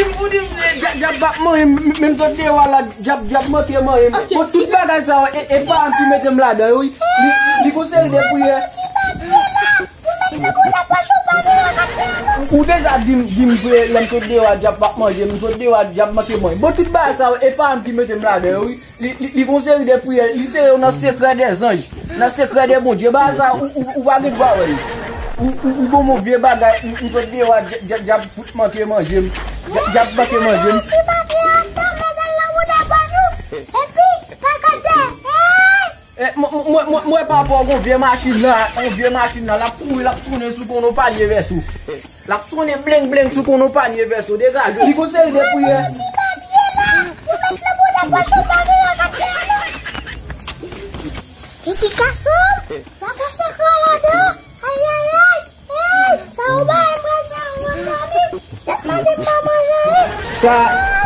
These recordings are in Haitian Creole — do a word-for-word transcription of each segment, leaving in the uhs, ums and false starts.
di m, ou di m, eh, dya-, dyab p ap manje m, men m sot deyò a la, dyab, dyab manke manje m. Ok, bon, tout bagay sa yo, e, e paran m ki mete m ladan yo, wi. Li, li gon seri de priyè. Ou deja di m, di m ke lè m sot deyò a, dyab p ap manje m, m sot deyò a, dyab manke manje m. Bon, tout bagay sa yo, e paran m ki mete m ladan yo, wi. Li, li, li gon seri de priyè, li sere yo nan sekrè dè zanj, nan sekrè dè Bondye. Bagay sa, ou, ou, ou pa gen dwa wè l. Ou, ou, ou ban m yon vye bagay, m, m sot deyò a, dya-, dya-, dyab fout manke manje m. Dya-, dyab manke manje m. Ti papye anndan, mete l nan bouda pòch ou. Epi, pa gade. Hey! Eh, mwen, mwen, mwen, mwen pa wè gon vye machin la, yon vye machin la, l ap kouri, l ap tounen sou konn yon panye vèso. L ap sonnen bleng bleng sou konn yon panye vèso, degaje w. Li gon seri de priyè. Ti papye la, ou met nan bouda pòch ou, pa vin rakonte non. Pitit gason m, sa gon sekrè ladan. Ayayay, hey, sa ou bay mwen sa, ou antann li. Tèt manje m pa manje, wi. Sa,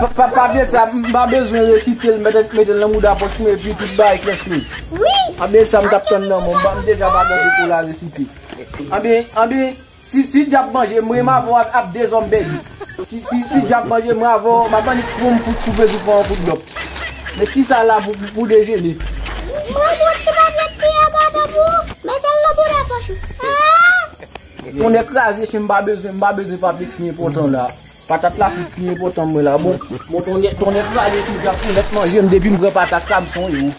pa, pa, pa byen sa, m pa bezwen resite l, mete, mete l nan bouda pòch mwen, epi tout bagay klè sou li. Wi. Pa byen sa, m t ap tann nan men w, m pa, m deja pa gen pou la resite. Anben, anben, Si, si dyab manje m, mwen avè w ap, ap dezòm bèdi. Si, si, si dyab manje m, mwen avè w, m ap annik pran m fout koupe sou pran yon kout dòp. Men ti sa la pou, pou, pou dejene. Mwen, mwen, ti papye pye a pa nan pou ou. Mete l nan bouda pòch ou. Ah! Tonnè kraze chen, m pa bezwen, m pa bezwen papye ki enpòtan la. Patat la fout ki enpòtan mwen la. Bon, bon, tonnè, tonnè kraze si dyab pou nèt manje m depi m pran patat sa, m sonje ou.